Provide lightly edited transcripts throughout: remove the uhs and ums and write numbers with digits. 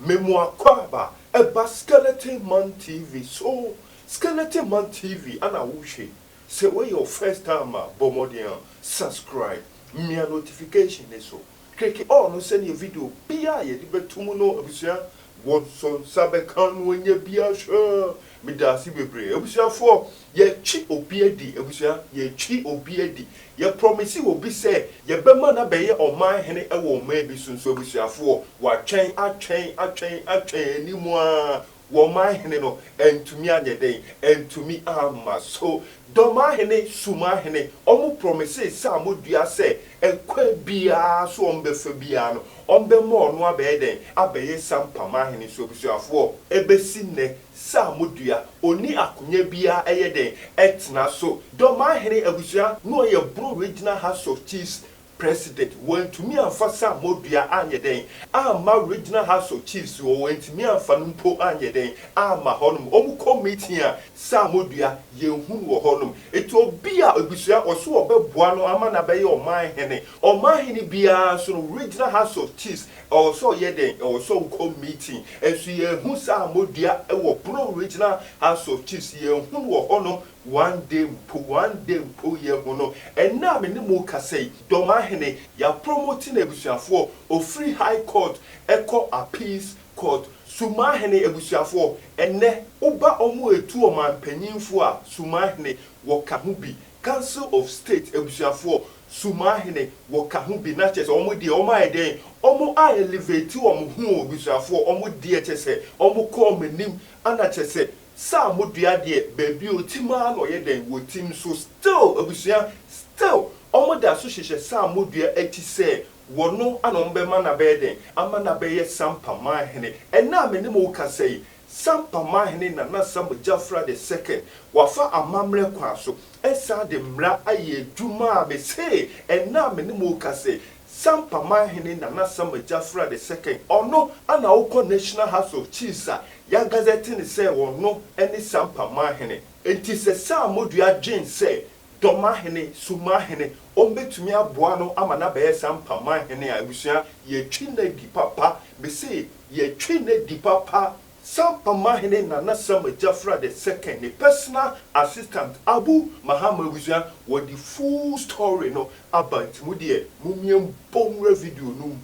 Memu akwaaba ɛba Skeleton Man TV so. Skeleton Man TV ana wohwɛ. Sɛ woyɛ your first time a, bɔ mmɔden a subscribe, mmea notification ne so, click all no sɛnea video bia a yɛde bɛto mu no, abusua, wɔn nso nsa bɛka no anya bi ahwɛ. Meda ase bebree, abusuafoɔ. Yɛtwi obi adi, abusua, yɛtwi obi adi. Yɛ promise obi sɛ yɛbɛma no abɛyɛ ɔman hene ɛwɔ ɔman bi so nso, abusuafoɔ, watwɛn, atwɛn, atwɛn, atwɛn anim a wɔn hene no ntumi anyɛ den, ntumi ama so. Dɔmahene, Sumahene, ɔmo promise sɛ amodua sɛ ɛkwan biara so ɔmo bɛfa biara no, ɔmo bɛma ɔno abɛyɛ den, abɛyɛ Sampamahene so. Abusuafoɔ, ebesi nnɛ sɛ amodua oni akonnwa biara ɛyɛ den ɛtena so. Dɔmahene, abusua, na ɔyɛ Bono Regional House of Chiefs president. Wɔntumi amfa sɛ amodua anyɛ den amma Regional House of Chiefs wɔ, wɔntumi amfa no mpo anyɛ den amma hɔnom. Ɔmo kɔ meeting a, sɛ amodua yɛnhu no wɔ hɔnom. Eti obi a, abusua, ɔso ɔbɛboa no ama na bɛyɛ ɔman hene, ɔman hene biara nso no, Regional House of Chiefs ɛwɔ sɛ ɔyɛ den, ɛwɔ sɛ ɔkɔ meeting. Nso yɛnhu sɛ amodua ɛwɔ Bono Regional House of Chiefs, yɛnhu no wɔ hɔnom one day mpo, one day mpo yɛ ho no. Ɛnna a me ne mo kasa yi, Dɔmahene yɛapromote no, abusuafoɔ, ofiri High Court ɛkɔ Appeals Court. Sumahene, abusuafoɔ, ɛnɛ woba ɔmo etu ɔmanpanyinfoɔ a, Sumahene wɔka ho bi. Council of State, abusuafoɔ, Sumahene wɔka ho bi. Na kyerɛ sɛ ɔmo deɛ, ɔmo ayɛ dɛn, ɔmo a elevate ɔmo ho. Abusuafoɔ, ɔmo deɛ, kyerɛ sɛ ɔmo kɔ ɔmo anim. Ana kyerɛ sɛ saa modua deɛ, baabi a otim ara na ɔyɛ dɛn wɔ tim so. Still, abusua, still ɔmo da so hyehyɛ saa modua akyi sɛ wɔno ana ɔmo bɛma na bɛyɛ dɛn ama na bɛyɛ Sampamahene. Ɛna a me ne mo kasa yi, Sampamahene Nana Sam Gyafra the Second wafa amammerɛ kwan so ɛsan de mmara ayɛ adwuma a mese ɛna a me ne mo kasa yi, Sampamahene Nana Sam Gyafra the Second, ɔno ana wokɔ National House of Chiefs a, yɛagazette ne sɛ wɔno ne Sampamahene. Nti sɛ saa modua dwen sɛ Dɔmahene, Sumahene, ɔmbɛtumi aboa no ama no abɛyɛ Sampamahene a, abusua, yɛtwi no adi papa. Mese yɛtwi no adi papa. Sampamahene Nana Sam Gyafra the Second ne personal assistant Abu Mahama, abusua, wɔde full story no aba. Nti mu deɛ, mumie mbɔ nwura video no mu.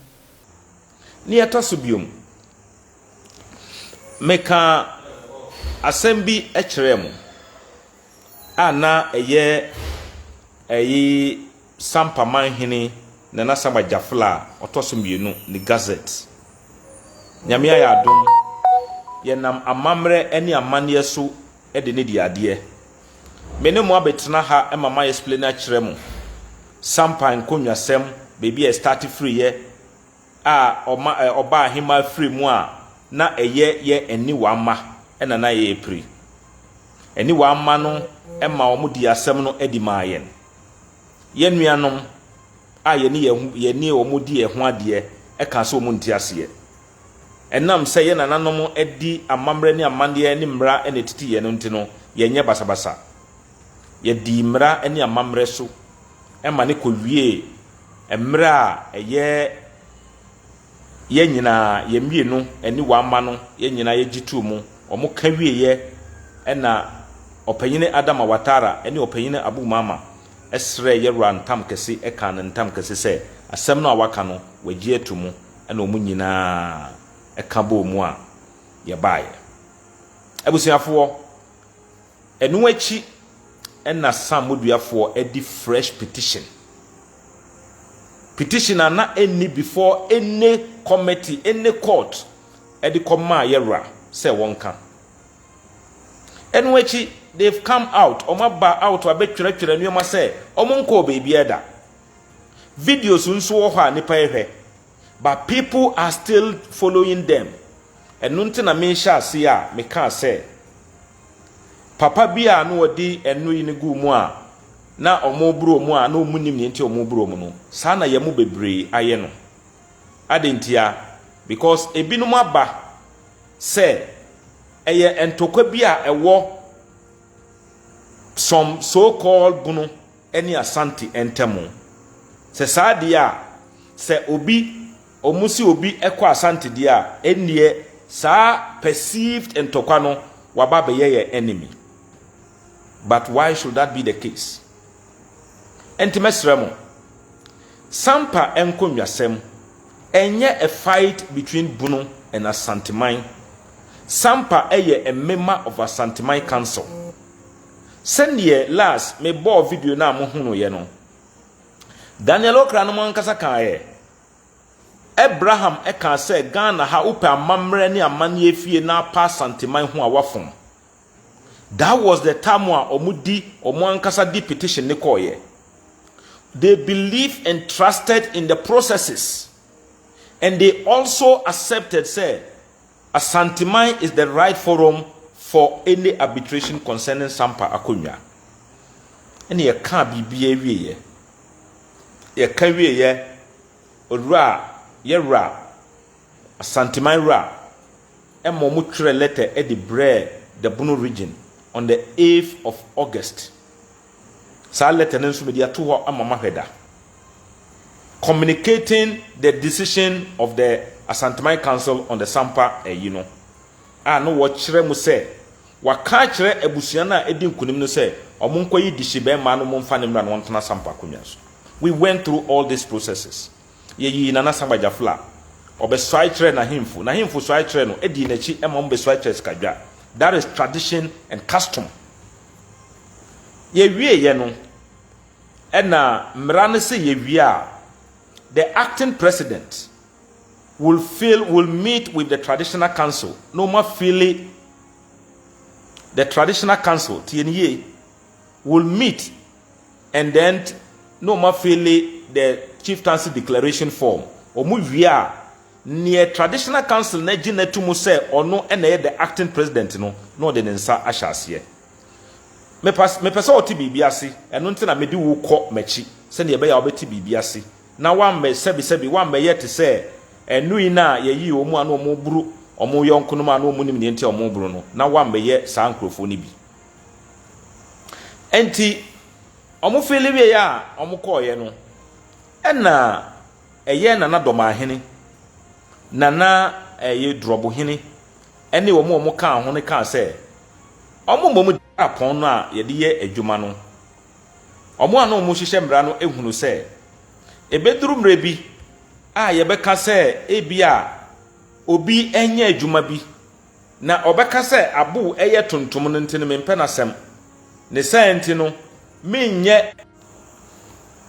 Ne yɛtɔ so biom, meka asɛm bi kyerɛɛ mo a na ɛyɛ ɛyi Sampamanhene Nana Sama Gyafla a ɔtɔ so mmienu ne gazette. Nyame ayɛ adom, yɛnam amammerɛ ne amanneɛ so de ne di adeɛ. Me ne mo abɛtena ha ma ma explain akyerɛ mo Sampa nkonnwasɛm, baabi a ɛstart firiiɛ a ɔma ɛ ɔbaa ahemmaa firi mu a na ɛyɛ yɛ aniwa mma ɛna na yɛyɛ piri aniwa mma no ma wɔn di asɛm no adi maa yɛn. Yɛn nuanom a yɛne yɛn ho, yɛne wɔn di yɛn ho adeɛ ɛka sɛ wɔn nte aseɛ. Ɛnam sɛ yɛn nananom di amammerɛ ne amanneɛ ne mmara na ɛtete yɛn no nti no, yɛnyɛ basabasa. Yɛdi mmara ne amammerɛ so ma ne kɔwie mmerɛ a ɛyɛ yɛn nyinaa, yɛn mmienu ne wɔn ama no, yɛn nyinaa yɛgye too mu. Wɔn ka wieɛ ɛna Ɔpanyini Adama Watara ne Ɔpanyini Abu Mama ɛsrɛ yɛwura ntam kɛse, ɛka ne ntam kɛse sɛ asɛm no a waka no wagye ato mu, ɛna wɔn nyinaa ɛka bɔɔ mu a yɛbaeɛ. Abusuafoɔ, ɛno akyi ɛna Sam Moduafoɔ ɛde fresh petition a na ɛnni before any committee, any court, ɛde kɔmaa yɛwura sɛ wɔnka. Ɛno akyi they've come out, wɔn aba out abɛtwerɛtwerɛ nneɛma sɛ wɔn nkɔɔ beebi ɛda. Videos nso wɔ hɔ a nipa ɛhwɛ, but people are still following them. Ɛno nti na mehyɛ ase a meka sɛ papa bi a na wɔde ɛno yi no gu mu a na wɔn buro mu a na wɔn nim nea nti wɔn buro mu no, saa na yɛn mu bebree ayɛ no ade ntia, because ebinom aba sɛ ɛyɛ ntɔkwa bi a ɛwɔ some so called Bono ne Asante ntam. Sɛ saa deɛ a, sɛ obi wɔn si obi kɔ Asante deɛ a, ɛnneɛ saa perceived ntɔkwa no waba abɛyɛ yɛn enemy. But why should that be the case? Ɛnti mɛsrɛ mo, Sampa nkonnwasɛm, ɛnyɛ a fight between Bono and Asanteman. Sampa yɛ a member of Asanteman Council. Sɛdeɛ last mebɔɔ video no a mohunuiɛ no, Daniel Okra no mo ankasa kaeɛ. Abraham kaa sɛ Ghana ha wopɛ amammerɛ ne amanneɛ fie na apa Asanteman ho a wafom. That was the time a wɔn di wɔn ankasa di petition ne kɔɔyɛ. They believe and trusted in the processes and they also accepted sɛ Asanteman is the right forum for any arbitration concerning Sampa akonnwa. Ɛna yɛkaa biribiara wieɛ. Yɛka wieɛ, owura yɛwura Asanteman wura ɛma wɔn twerɛ letter ɛde brɛɛ the Bono Region on the 8th of August. Saa letter no nso mede ato hɔ ama mahwɛ da. Communicating the decision of the Asanteman Council on the Sampa ɛyi no a na wɔkyerɛ mu sɛ waka akyerɛ abusua no a ɛdi nkunim no sɛ ɔmo nkɔyi dihyi bɛrima no mo mfa ne mmra na wɔntena Sampa akonnwa so. We went through all these processes. Yɛyii Nana Samba Gyafla, ɔbɛsoae kyerɛɛ n'ahemfo, n'ahemfo soae kyerɛɛ no, dii n'akyi ma wɔn bɛsoae kyerɛɛ Sikadwa. That is tradition and custom. Yɛwieeɛ no, ɛna mmara no sɛ yɛwie a, the acting president will fill will meet with the traditional council na wɔn afili the traditional council, tie ne yie, will meet and then na wɔn afili the chieftaincy declaration form. Wɔn wie a, neɛ traditional council na gye n'ato mu sɛ ɔno na ɛyɛ the acting president no, na ɔde ne nsa ahyɛ aseɛ. Mepɛ sɛ ɔte biribi ase, ɛno nti na mede wo kɔ m'akyi sɛdeɛ ɛbɛyɛ a wobɛte biribi ase na wammɛ sɛbisɛbi wammɛyɛ te sɛ ɛnui no a yɛyii wɔn a na wɔn boro wɔn yɔnkonom a na wɔn nim neɛ nti a wɔn boro no, na wammɛyɛ saa nkurɔfoɔ no bi. Enti wɔn fili wieɛ a wɔn kɔɔeɛ no, ɛna ɛyɛ Nana Dɔmaahene, Nana ɛyɛ Dorɔbohene ɛne wɔn a wɔn kaa ho no kaa sɛ wɔn mmom apɔn no a yɛde yɛ adwuma no, wɔn a na wɔhyehyɛ mmara no hunu sɛ ɛbɛduru mmerɛ bi a yɛbɛka sɛ ebia obi nyɛ adwuma bi na ɔbɛka sɛ abow yɛ tuntum no nti no mempɛ n'asɛm, ne saa nti no menyɛ.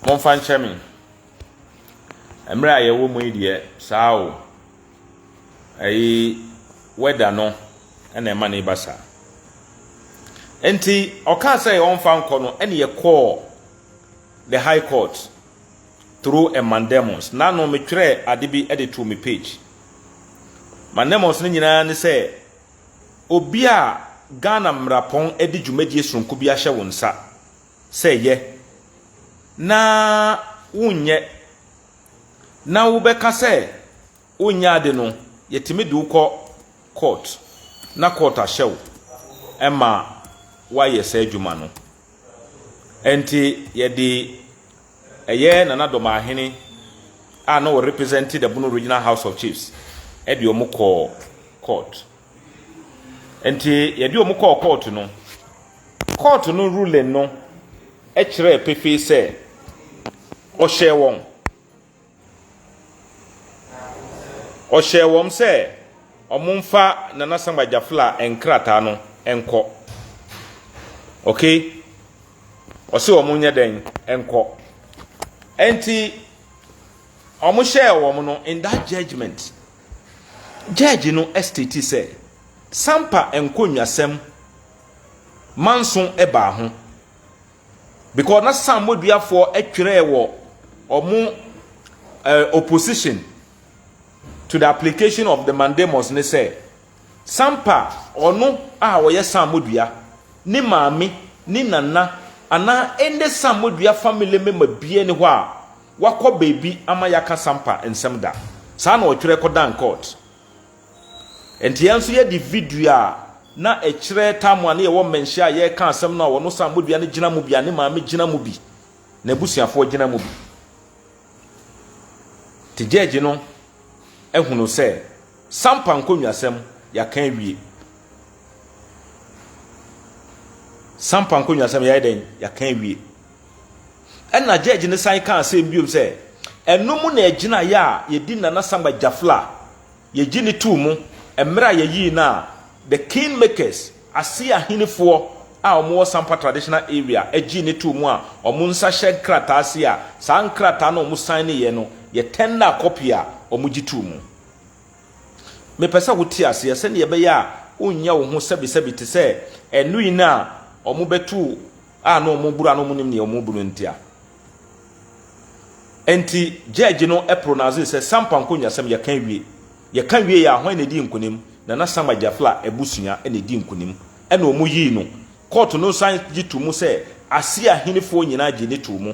Momfa nkyɛ me. Mmerɛ a yɛwɔ mu yi deɛ saa o. Ɛyi weather no na ɛma no ba saa. Nti ɔkaa sɛ ɔmfa nkɔ no ɛna yɛkɔɔ the high court through a mandamus. Nano metwerɛ ade bi de too me page. Mandamus no nyinaa ne sɛ obi a Ghana mmarapɔn de dwumadie soronko bi ahyɛ wo nsa sɛ yɛ na wonyɛ na wobɛka sɛ wonyɛ ade no, yɛtumi de wo kɔ court na court ahyɛ wo ma woayɛ saa adwuma no. Ɛnti yɛde ɛyɛ Nana Dɔmaahene a na ɔrepresent the Bono Regional House of Chiefs ɛde wɔn kɔɔ court. Nti yɛde wɔn kɔɔ court no, court no ruling no kyerɛɛ pefee sɛ ɔhyɛɛ wɔn ɔhyɛɛ wɔn sɛ wɔmfa Nana Samba Gyafla nkrataa no nkɔ. Okay? Ɔse wɔn nyɛ dɛn nkɔ. Nti wɔn hyɛɛ wɔn no in that judgement, judge no state sɛ Sampa nkonnwasɛm manso baa ho because na Sam Moduafoɔ twerɛɛ wɔ wɔn opposition to the application of the mandamus ne sɛ Sampa ɔno a ɔyɛ Sam Modua ne maame ne nana anaa ɛne Sam Modua family member bia ne hɔ a wakɔ baabi ama yɛaka Sampa nsɛm da. Saa na ɔtwerɛ kɔdan court. Nti yɛn nso yɛde video a na ɛkyerɛ tam a ne yɛwɔ mmɛnhyɛ a yɛreka asɛm no a ɔno Sam Modua no gyina mu bi a ne maame gyina mu bi, n'abusuafoɔ gyina mu bi. Nti judge no ahunu sɛ Sampa nkonnwasɛm yɛaka awie. Sampa nkonnwasɛm yɛayɛ dɛn? Yɛaka awie. Ɛna judge no san kaa asɛm biom sɛ, ɛno mu na ɛgyinaeɛ a yɛdi Nana Samba Gyafla, yɛgye no too mu mmerɛ a yɛyii no a the king makers, ase ahenefoɔ a wɔwɔ Sampa traditional area gyee no too mu a wɔn nsa hyɛ nkrataa ase a saa nkrataa no a wɔn signeeɛ no yɛ tender copy a wɔgye too mu. Mepɛ sɛ wote aseɛ sɛdeɛ ɛbɛyɛ a wonyɛ wo ho sɛbisɛbi te sɛ ɛnoi no a wɔbɛto a na wɔboro a na wɔnim nea wɔbu no ntia. Enti judge no pronounce sɛ Sampa nkonnwasɛm yɛka awie. Yɛka wie a hwan na edii nkonim? Nana Sama Gyafla abusua na edii nkonim. Ɛna wɔn yii no. Court no san gye to mu sɛ Asia ahenefoɔ nyinaa gye ne too mu.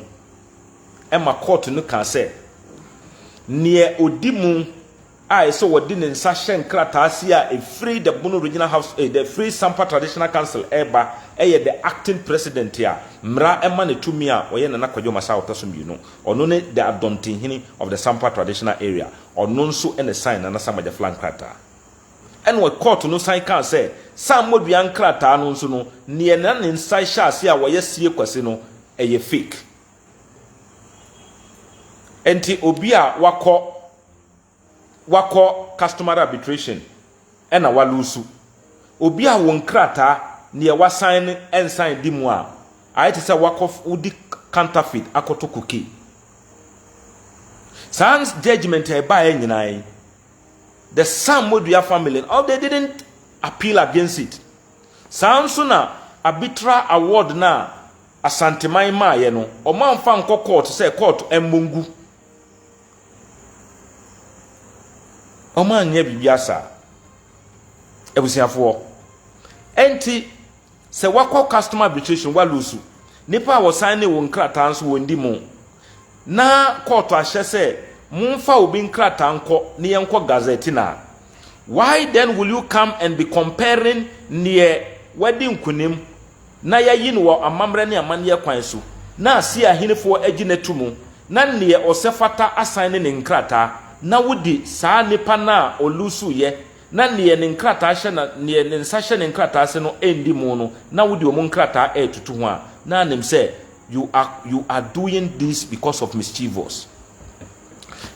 Ɛma court no kaa sɛ neɛ odi mu a ɛsɛ wɔde ne nsa hyɛ nkrataa ase a ɛfiri the Bono Regional House, eh, the firi Sampa Traditional Council ɛreba ɛyɛ the acting president a mmara ɛma ne tumi a ɔyɛ Nana Kwadwo Masa a ɔtɔ so mmienu. Ɔno ne the Adɔntenhene of the Sampa Traditional Area. Ɔno nso na ɛsan Nana Sam Agyafla nkrataa. Ɛna kɔɔto no san kaa sɛ Sam Modua nkrataa no nso no, neɛ na ne nsa hyɛ ase a wɔyɛ Sie Kwasi no, ɛyɛ fake. Enti obi a wakɔ wakɔ customary arbitration ɛna walusu. Obi a wo nkrataa neɛ wasan no ɛnsan di mu a, ayɛ te sɛ wakɔ wodi counterfeit akɔtɔ cocaine. Saa judgment a ɛbaeɛ nyinaa yi, the Sam Modua family, oh, they didn't appeal against it. Saa nso na arbitral award na Asanteman maayɛ no, ɔmo amfa nkɔ court sɛ court ɛmmɔ ngu. Ɔmo anyɛ biribi asa. Abusuafoɔ. Ɛnti, sɛ wakɔ customary arbitration walusu, nipa a wɔsan ne wo nkrataa nso wɔn di mu. Na court ahyɛ sɛ momfa obi nkrataa nkɔ ne yɛnkɔ gazette na. Why then will you come and be comparing neɛ wadi nkonim na yɛayi no wɔ amammerɛ ne amanneɛ kwan so na ase ahenefoɔ agye n'ato mu na neɛ ɔsɛ fata asan ne ne nkrataa na wodi saa nipa no a ɔlusuyɛ na neɛ ne nkrataa hyɛ na neɛ ne nsa hyɛ ne nkrataa ase no ɛndi mu no na wode ɔmo nkrataa ɛɛtutu ho a na anim sɛ you are doing this because of mischievous.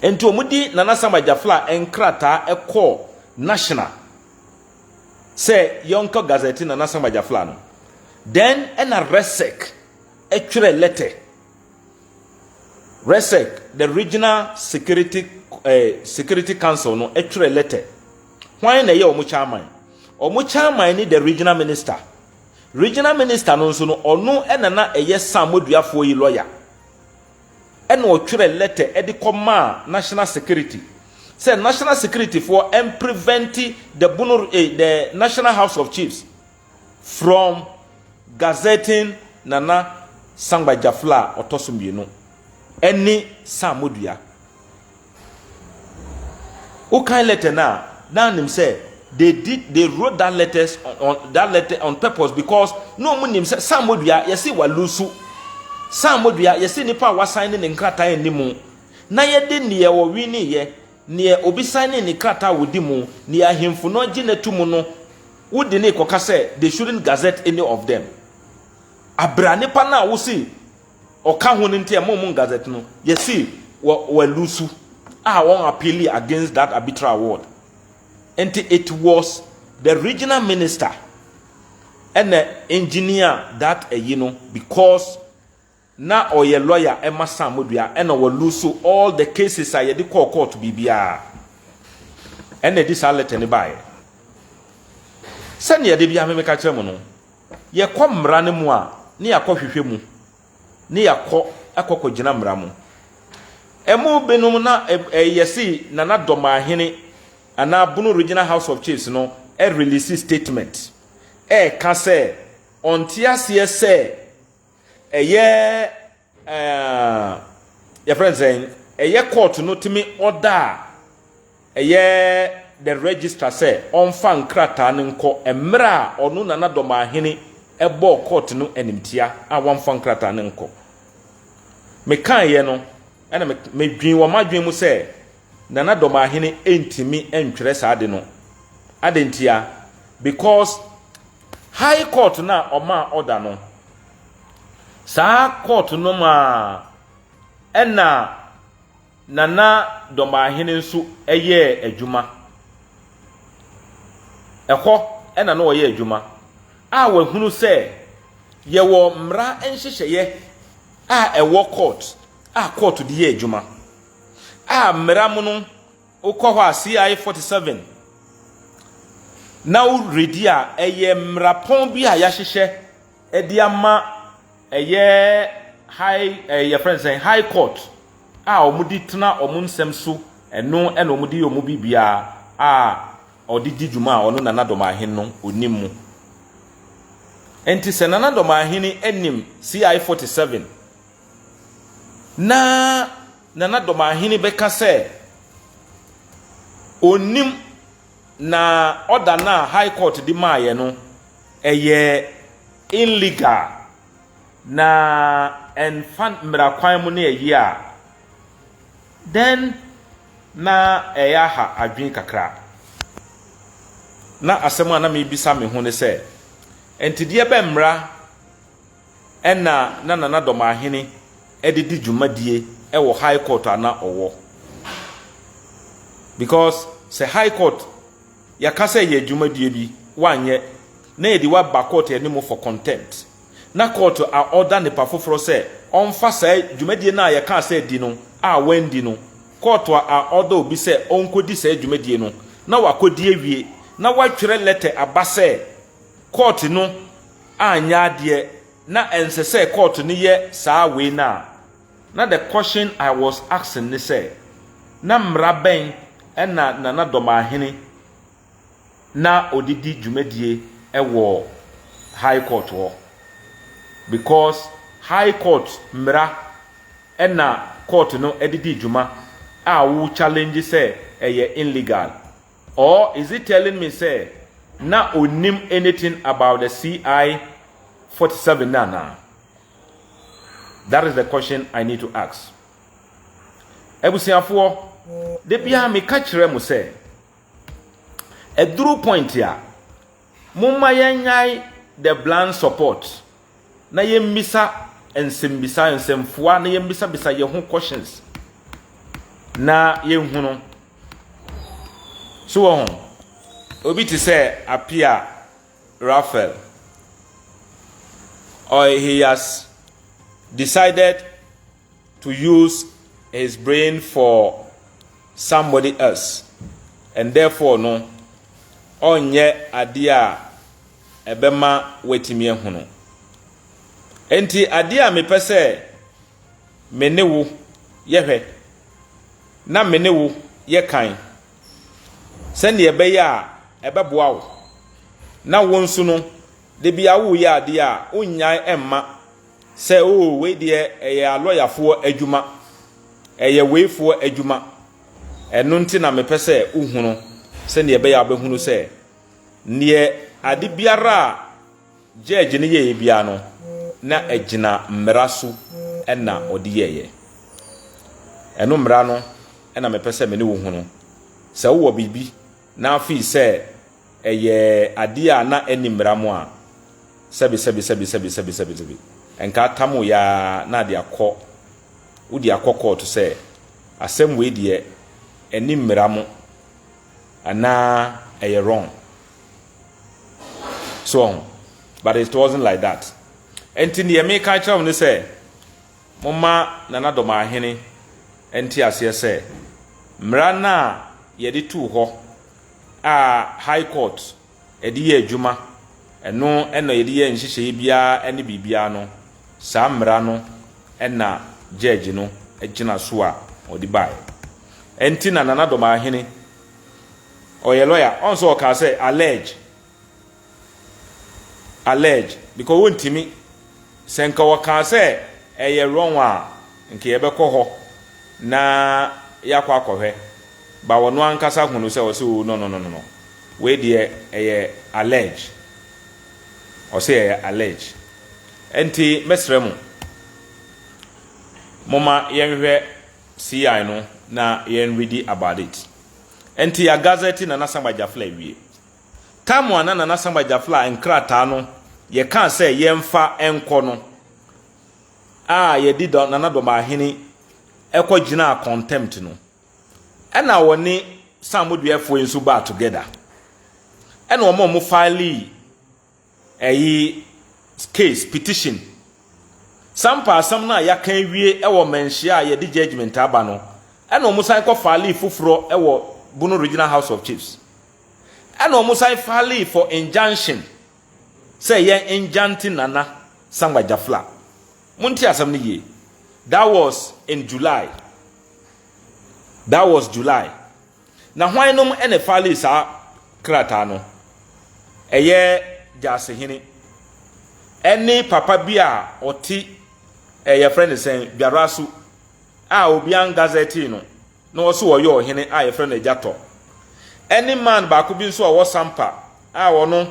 Nti ɔmo di Nana Sam Agyafla nkrataa ɛkɔɔ national sɛ yɛnkɔ gazette Nana Sam Agyafla no, then ɛna REGSEC ɛtwerɛ letter. REGSEC, the Regional Security Council no, ɛtwerɛ letter. Hwan na ɛyɛ ɔmo chairman? Ɔmo chairman ne the regional minister. Regional minister no nso no, ɔno ɛna na ɛyɛ Sam Moduafoɔ yi lawyer. Ɛna ɔtwerɛ letter ɛde kɔmaa national security sɛ national security foɔ ɛmprevent the National House of Chiefs from gazetting Nana Sangba Jafla a ɔtɔ so mmienu ɛne Sam Modua. Wokan letter no a, na anim sɛ they wrote that letter on purpose because na wɔn nim sɛ Sam Modua yɛsi walusu. Sam Modua yɛsi nipa a wasan ne ne nkrataa anim na yɛde neɛ wɔwi ne yɛ neɛ obi san ne ne krataa a wɔdi mu, neɛ ahemfo no agye n'ato mu no, wode ne kɔka sɛ they shouldn't gazette any of them. Abira nipa no a wosi ɔka ho no nti ɛmo mo gazette no, yɛsi wɔ walusu a wɔn appeal against that arbitral award. Nti it was the regional minister ɛna engineer that ɛyi no because na ɔyɛ lawyer ɛma Sam Modua, ɛna wɔlusu all the cases a yɛde kɔɔ court biribiara, ɛna ɛde saa letter ne baeɛ. Sɛnea yɛde bi amemeka kyerɛ mu no, yɛkɔ mmara no mu a ne yɛakɔ hwehwɛ mu ne yɛakɔ akɔ kɔgyina mmara mu. Ɛmu binom na ɛyɛ si Nana Dɔmaahene anaa Bono Regional House of Chiefs no ɛrelease statement ɛɛka sɛ ɔnte aseɛ sɛ ɛyɛ yɛfrɛ no sɛn, ɛyɛ court no tumi ɔda a ɛyɛ the registrar sɛ ɔmfa nkrataa no nkɔ mmerɛ a ɔno Nana Dɔmaahene ɛbɔɔ court no animtia a wɔmfa nkrataa no nkɔ. Mekaeɛ no ɛna medwin wɔ m'adwene mu sɛ Nana Dɔmahene ntumi ntwerɛ saa ade no. Adɛn ntia? Because High Court no a ɔmaa order no, saa court no maa ɛna Nana Dɔmahene nso yɛɛ adwuma. Ɛhɔ na na ɔyɛ adwuma a wahunu sɛ yɛwɔ mmara nhyehyɛeɛ a ɛwɔ court a court de yɛ adwuma. A mmara mu no, wokɔ hɔ a CI 47 na woredi a ɛyɛ mmarapɔn bi a yɛahyehyɛ de ama ɛyɛ high ɛɛ yɛfrɛ no sɛn high court a wɔde tena wɔn nsɛm so ɛno ɛna wɔde yɛ wɔn biribiara a ɔde di dwuma a ɔno Nana Dɔmaahene no onim mu. Nti sɛ Nana Dɔmaahene anim CI 47 na Nana Dɔmaahene bɛka sɛ onim na order no a high court de maayɛ no ɛyɛ illegal na ɛnfa mmara kwan mu ne ɛyi a, then na ɛyɛ aha adwene kakra. Na asɛm a na mebisa me ho ne sɛ, nti deɛ bɛ mmara ɛna na Nana Dɔmaahene ɛde di dwumadie ɛwɔ high court a na ɔwɔ? Because sɛ high court yɛka sɛ yɛ dwumadie bi wanyɛ na yɛde waba court anim for contempt na court a ɔda nipa foforɔ sɛ ɔmfa saa dwumadie no a yɛka sɛ di no a wandi no, court a ɔda obi sɛ ɔnkɔdi saa dwumadie no na wakɔdi awie na watwerɛ letter aba sɛ court no anyɛ adeɛ na ɛnsɛ sɛ court no yɛ saa wei no a, na the question I was asking ne sɛ, na mmara bɛn ɛna Nana Dɔmaahene na ɔde di dwumadie ɛwɔ high court hɔ? Because high court mmara ɛna court no ɛde di dwuma a wo challenge sɛ ɛyɛ illegal, or is it telling me sɛ na onim anything about the CI 47 nana? That is the question I need to ask. Abusuafoɔ, de bia meka kyerɛ mo sɛ ɛduru point a momma yɛnyae the blind support na yɛmmisa nsɛmbisa, nsɛmfoa, na yɛmmisabisa yɛn ho questions na yɛnhunu so wɔ ho. Obi te sɛ Apia Raphael or he has decided to use his brain for somebody else and therefore no ɔnyɛ adeɛ a ɛbɛma watumi ahunu. Nti adeɛ a mepɛ sɛ me ne wo yɛhwɛ na me ne wo yɛ kan sɛnea ɛbɛyɛ a ɛbɛboa wo na wo nso no de bi a woyɛ adeɛ a wonnyae ɛmma sɛ o wei deɛ ɛyɛ alɔyafoɔ adwuma, ɛyɛ weifoɔ adwuma. Ɛno nti na mepɛ sɛ wohunu sɛnea ɛbɛyɛ a wobɛhunu sɛ neɛ ade biara a judge no yɛɛ biara no na ɛgyina mmara so ɛna ɔde yɛɛyɛ. Ɛno mmara no ɛna mepɛ sɛ me ne wo hunu. Sɛ wowɔ biribi na afei sɛ ɛyɛ adeɛ a na ɛni mmara mu a, sɛbi sɛbi sɛbi sɛbi sɛbi sɛbi sɛbi, nka atam yaa na ade akɔ wode akɔ court sɛ asɛm wei deɛ ɛni mmara mu anaa ɛyɛ wrong so, but it wasn't like that. Nti deɛ meka kyerɛ wo ne sɛ momma Nana Dɔmaahene nte aseɛ sɛ mmara no a yɛde too hɔ a high court ɛde yɛ adwuma, ɛno ɛna yɛde yɛ nhyehyɛeɛ biara ne biribiara no, saa mmara no ɛna judge no gyina so a ɔde baeɛ. Ɛnti na Nana Dɔmaahene ɔyɛ lawyer ɔnso ɔkaa sɛ allege, allege, because wɔntumi sɛ nka wɔkaa sɛ ɛyɛ wrong a nka yɛbɛkɔ hɔ na yɛakɔ akɔhwɛ ba. Wɔno ankasa hunu sɛ ɔsɛ o, no, no, no, no, wei deɛ ɛyɛ allege, ɔsɛ ɛyɛ allege. Nti mɛsrɛ mo, momma yɛnhwɛ CI no. na yɛn read about it. Nti yɛ gazette Nana Samba Gyafla awie. Time a na Nana Samba Gyafla nkrataa no yɛkaa sɛ yɛmfa nkɔ no a yɛde Nana Dɔmaahene ɛkɔ gyinaa contempt no, ɛna wɔne Samoduafoɔ yi nso baa together, ɛna wɔn a wɔn file ɛyi case petition Sampa asɛm no a yɛaka awie ɛwɔ Manhyia a yɛde judgement aba no, ɛna wɔn san kɔ file foforɔ ɛwɔ Bono Regional House of Chiefs, ɛna wɔn san file for injunction sɛ yɛn injunct Nana Sangba Jafla. Monte asɛm no yie. That was in July. That was July. Na hwan nom ɛna file saa krataa no? Ɛyɛ Gyasehene ɛne papa bi a ɔte ɛyɛ frɛ ne sɛn, Dwara so a obi angazette no na ɔso ɔyɛ ɔhene a yɛfrɛ no Agyatɔ, ɛne man baako bi nso a ɔwɔ Sampa a ɔno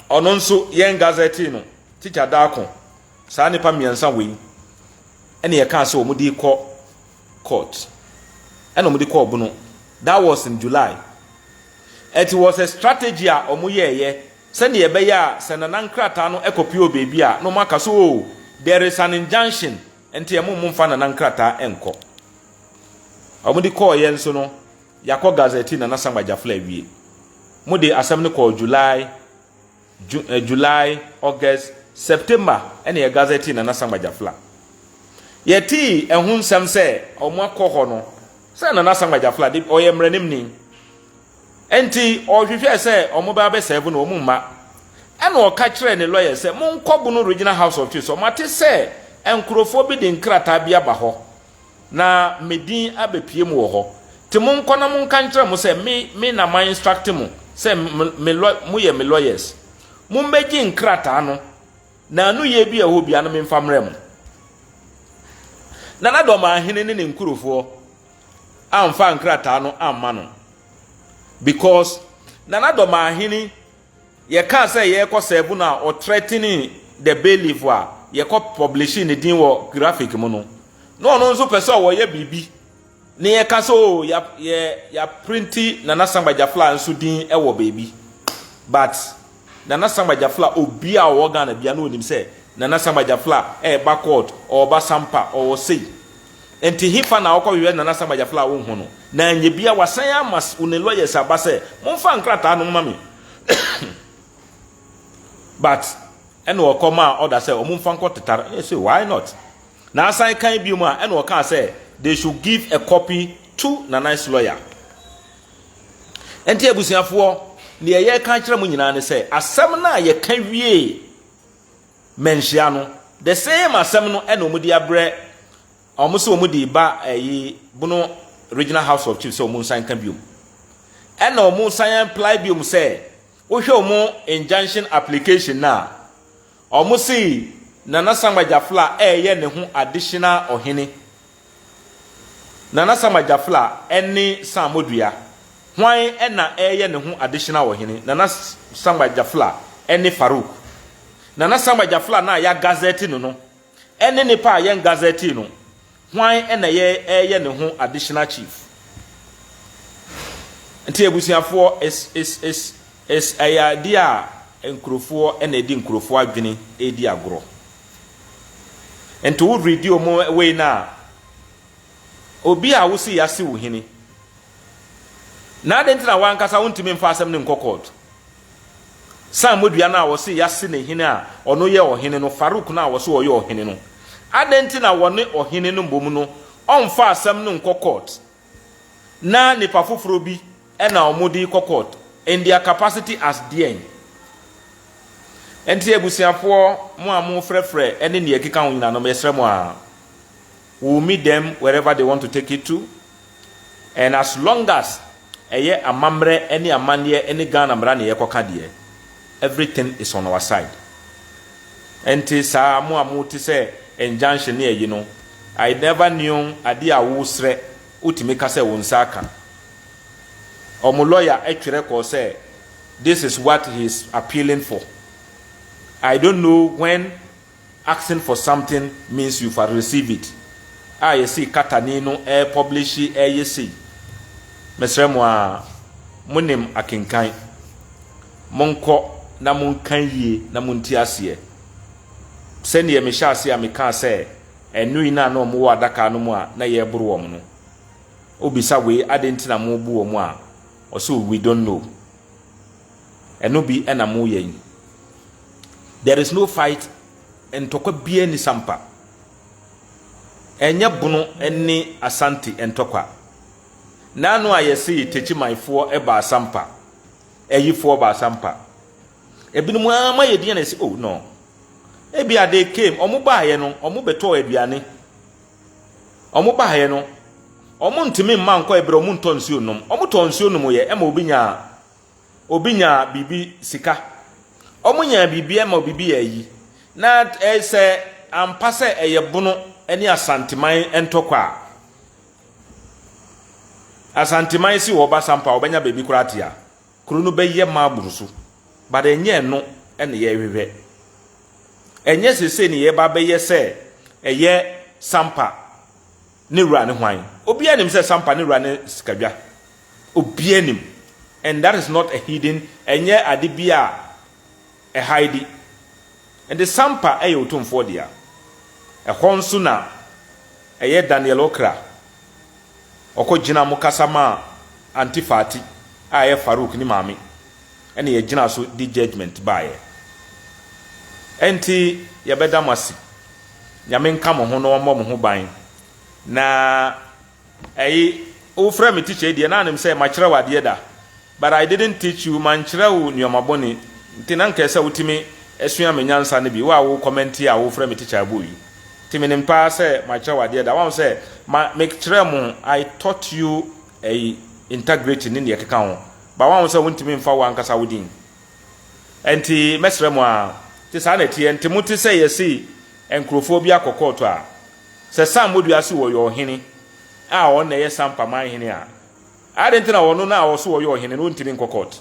nso yɛn gazette no, Tikya Daako. Saa nipa mmiɛnsa wei ɛne yɛkaa sɛ wɔn de kɔ court, ɛna wɔn de kɔɔ Bono. That was in July. It was a strategy a wɔn yɛɛyɛ sɛnea ɛbɛyɛ a sɛ Nana nkrataa no ɛkɔpie wɔ beebi a, na wɔn aka so, "Oh, there is an injunction," nti ɛmo mo nfa Nana nkrataa ɛnkɔ. Wɔn de kɔɔ yɛ nso no, yɛakɔ gazette Nana Sangba Jafla awie. Mo de asɛm no kɔɔ July, July, August, September, ɛna yɛ gazette Nana Sangba Jafla. Yɛtii ɛho nsɛm sɛ wɔn akɔ hɔ no sɛ Nana Sangba Jafla de ɔyɛ mmeranimni, nti ɔhwehwɛ sɛ wɔn bɛ abɛsɛɛbo no, wɔn mma. Ɛna ɔka kyerɛ ne lawyer sɛ monkɔ Bono Regional House of Chiefs, ɔmo ate sɛ nkurɔfoɔ bi de nkrataa bi aba hɔ na medin abɛpie mu wɔ hɔ, te monkɔ na monka nkyerɛ mo sɛ me na ma instruct mo sɛ me moyɛ me lawyers, mommɛgye nkrataa no na ano yie bi a ɛwɔ bia no memfa mmerɛ mo. Nana Dɔmaahene ne ne nkurofoɔ amfa nkrataa no amma no because Nana Dɔmaahene yɛkaa sɛ yɛrekɔ sɛɛbo no a ɔthreatening the bailiff a yɛkɔ publishing ne din wɔ graphic mu no, na ɔno nso pɛ sɛ ɔwɔyɛ biribi ne yɛka sɛ o yɛ yɛ yɛaprint Nana Sangba Jafla nso din wɔ baabi. But Nana Sangba Jafla, obi a ɔwɔ Ghana bia na onim sɛ Nana Sangba Jafla ɛɛba court, ɔɔba Sampa, ɔwɔ sei, nti hifa na ɔkɔ hwehwɛ Nana Sangba Jafla a wohu no na nye bia wasan ama ne lawyers aba sɛ momfa nkrataa no mma me. But ɛna ɔkɔ maa ɔda sɛ ɔmo mfa nkɔ Tetare. Ɛna sɛ why not na asan kan bi mu a, ɛna ɔkaa sɛ they should give a copy to Nana's lawyer. Nti abusuafoɔ, deɛ yɛka kyerɛ mo nyinaa ne sɛ asɛm no a yɛka wie Manhyia no, the same asɛm no ɛna ɔmo de abrɛ ɔmo sɛ ɔmo de ba ɛyi Bono Regional House of Chiefs sɛ ɔmo nsan ka biom, ɛna ɔmo san apply biom sɛ wohwɛ ɔmo injunction application na ɔmo si Nana Sangba Jafla ɛɛyɛ ne ho additional ɔhene. Nana Sangba Jafla ɛne Samodua, hwan ɛna ɛɛyɛ ne ho additional ɔhene? Nana Sangba Jafla ɛne Farouk. Nana Sangba Jafla na yɛ gazette no ɛne nipa a yɛn gazette no, hwan ɛna yɛ ɛɛyɛ ne ho additional chief? Nti abusuafoɔ, is ɛyɛ adeɛ a nkurɔfoɔ ɛna ɛdi nkurɔfoɔ adwene ɛredi agorɔ. Nti wo redi wɔn wei na obi a wosi yase wo hene na adi nti na wankasa wontumi mfa asɛm ne nkɔ court. San modua no a wɔsi yase ne hene a ɔno yɛ ɔhene no, Farouk no a wɔsi ɔyɛ ɔhene no, adi nti na wɔne ɔhene no mbom no ɔmfa asɛm no nkɔ court na nipa foforɔ bi ɛna wɔn de kɔ court in their capacity as deɛn? Nti abusuafoɔ, mo a mo frɛfrɛ ɛne nea ɛkeka ho nyinaa no, yɛsrɛ mo a, we will meet them wherever they want to take it to, and as long as ɛyɛ amammerɛ ne amanneɛ ne Ghana mmara ne yɛkɔka deɛ, everything is on our side. Nti saa mo a mo te sɛ injunction ne ɛyi no, I never knew adeɛ a wosrɛ wotumi ka sɛ wo nsa aka. Ɔmo lawyer ɛtwerɛ kɔɔ sɛ this is what he is appealing for. I don't know when asking for something means you've received it. a yɛse Katani no ɛrepublish ɛreyɛ sei. Mesrɛ mo ara, monim akenkan. Monkɔ na monkan yie na monte aseɛ. Sɛdeɛ mehyɛ aseɛ a mekaa sɛ ɛnoi no a na wɔwɔ adaka no mu a na yɛreboro wɔn no, wobisa wei adɛn nti na morebu wɔn a, ɔse we don't know. Ɛno bi na moyɛ yi. There is no fight, ntɔkwa biara ni Sampa. Ɛnyɛ Bono ne Asante ntɔkwa. N'ano a yɛse Techimanfoɔ baa Sampa, ayifoɔ baa Sampa. Ebinom ara ma yɛ din na yɛse oh no. Ebia they came, wɔn baeɛ no, wɔn bɛtɔɔ aduane. Wɔn baeɛ no, wɔn ntumi mma nkɔ ebere wɔn ntɔ nsuo nom. Wɔn tɔɔ nsuo nom yɛ ɛma obi nyaa Obi nyaa biribi sika. Wɔn nyaa biribi ɛma biribi yɛ ayi. Na sɛ ampa sɛ ɛyɛ Bono ne Asanteman ntɔkwa a, Asanteman si wɔ ba Sampa a ɔbɛnya baabi koraa te a, kuro no bɛyɛ ma aboro so. But ɛnyɛ ɛno na yɛrehwehwɛ. Ɛnyɛ sesei ne yɛreba abɛyɛ sɛ ɛyɛ Sampa ne wura ne hwan. Obiara nim sɛ Sampa ne wura ne Sikadwa. Obiara nim. And that is not a hidden, ɛnyɛ ade bi a ɛhaedi. Nti Sampa yɛ Otumfoɔ dea. Ɛhɔ nso na ɛyɛ Daniel Okra. Ɔkɔ gyina mo kasa maa Auntie Fati a ɛyɛ Farouk ne maame. Ɛna yɛgyina so de judgement baeɛ. Ɛnti yɛbɛda mo ase. Nyame nka mo ho na ɔmmɔ mo ho ban. Na Ɛyi, wo frɛ me teacher yi deɛ na anim sɛ makyerɛ wo adeɛ da but I didn't teach you, mankyerɛ wo nnoɔma bɔne nti na nka ɛsɛ wotumi sua me nyansa no bi, wo a wo comment a wo frɛ me teacher abu yi nti menim paa sɛ makyerɛ wo adeɛ da, wahu sɛ ma mekyerɛ mo I taught you ɛyi integrity ne deɛ ɛkeka ho but wahu sɛ wontumi mfa wo ankasa wo din nti mɛsrɛ mo a nti saa na ɛteɛ nti mote sɛ yɛse nkurofoɔ bi akɔ kɔɔto a Sɛ Sam Modua se wɔyɛ ɔhene a ɔno na ɛyɛ Sampa man hene a, adɛn nti na ɔno no a ɔse ɔyɛ ɔhene no ɔntumi nkɔ court?